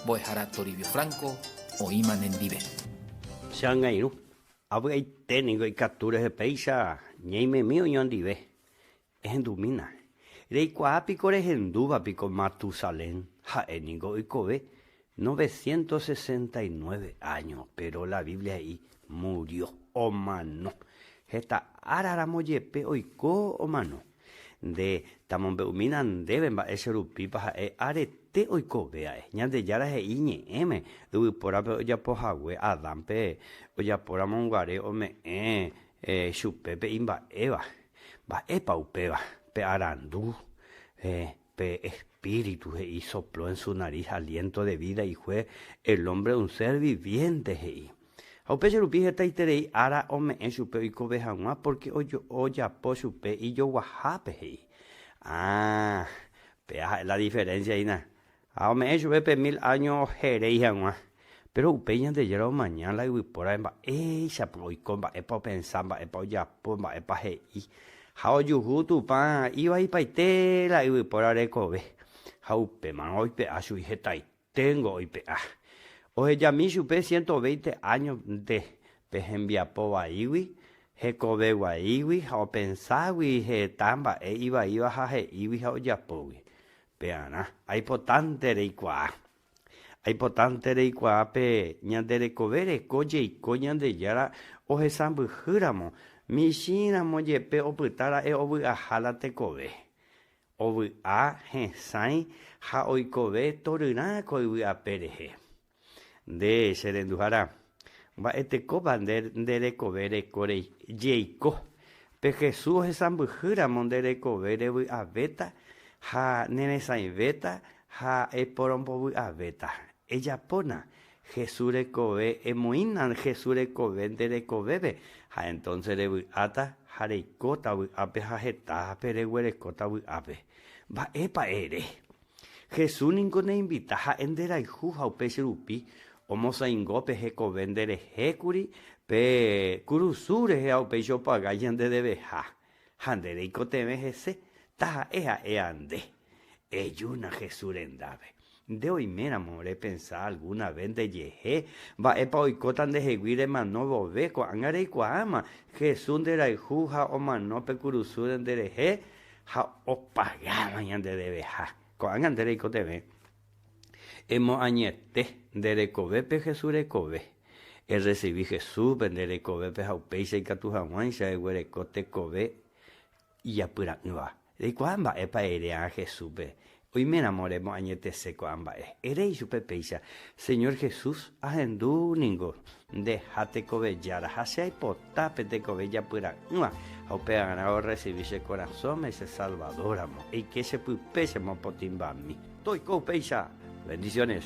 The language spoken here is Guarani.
Mbo'ehára Toribio Franco oĩma nendive. Che angirũ, avy'aite ningo ikatu rehe péicha ñaimemi oñondive. Ehendumína, reikuaa piko rehendúva piko Matusalén, ha'e ningo oikove 969 áño, péro la Biblia he'i murió, omano. Heta ára ramo jepe oiko omano. Nde, tamombe'umína ndéve mba'e che rupípa ha'e arete oikove a'e. Ñandejára he'i iñe'ẽme yvypórape ojapo hague Adánpe ojapo ramo guare ome'ẽ chupe pe imba'éva. Mba'épa upéva? Pe arandu, pe espíritu he'i sopló en su nariz aliento de vida y fue el hombre un ser viviente he'i. Ha upéicha rupi hetaiterei ára ome'ẽ chupe oikove hag̃ua pórke ojapo chupe ijoguahápe, he'i. Ah, péa ha'e la diferénsia hína. Ha ome'ẽ chupe pe mil áño oheréi hag̃ua. Péro upéi Ñandejára omaña la yvypórape mba'éichapa oiko, mba'épa opensa, mba'épa ojapo, mba'épa he'i. Ha ojuhu Tupã ivaipaite la yvypóra rekove. Ha upémarõ oipe'a chugui hetaite. Téngo oipe'a. Ohejami chupe 120 áño nde pe hembiapo vaígui, hekove vaígui ha openságui heta mba'e ivaíva ha he'ígui ha ojapógui. Pearã, aipotánte reikuaa. Aipotánte reikuaa pe ñande rekove reko jeiko Ñandejára ohesãmbyhýramo, michĩramo jepe opyta ra'e ovy'aha la tekove. Ovy'a, hesãi ha oikove toryrã ko yvy ape rehe. Nde, che renduhára, mba'etekópa nde nde rekove reko jeiko? Pe Jesús ohesãmbyhy ramo nde rekove revy'avéta ha neresãivéta ha eporombovy'avéta. Ejapóna Jesús rekove, emoĩna Jesús rekove nde rekovépe, ha entónse revy'áta ha reikóta vy'ápe ha hetápe reguerekóta vy'ápe. Mba'épa ere? Jesús ningo neinvita ha'e nderayhu ha upéicha rupi omosaingo pe hekove nderehékuri pe kurusu rehe ha upéicha opaga ñande deveha. Ha nde reikotevẽ hese, taha'e ha'éva nde. Ejúna Jesús rendápe. Nde oiméramo repensa algúna ves ndejehe, mba'épa oikóta ndehegui remano vove, ko'ág̃a reikuaáma, Jesús nderayhu ha omano pe kurusúre nderehe ha opagáma ñande deveha. Ko'ág̃a nde reikotevẽ. Emoañete nde rekovépe Jesús rekove. Erresivi Jesúspe nde rekovépe ha upéicha ikatu hag̃uáicha eguereko tekove ijapyra'ỹva. Reikuaa mba'épa ere'ã Jesúspe oiméramo remoañetese ko'ã mba'e. Ere ichupe péicha, Señor Jesús, ahendu ningo ndeha tekove Jára ha che aipota pe tekove ijapyra'ỹva ha upearã orresivi che korasõme che Salvador ramo. Eike che pype chemopotĩmbami. Toiko upéicha! Bendiciones!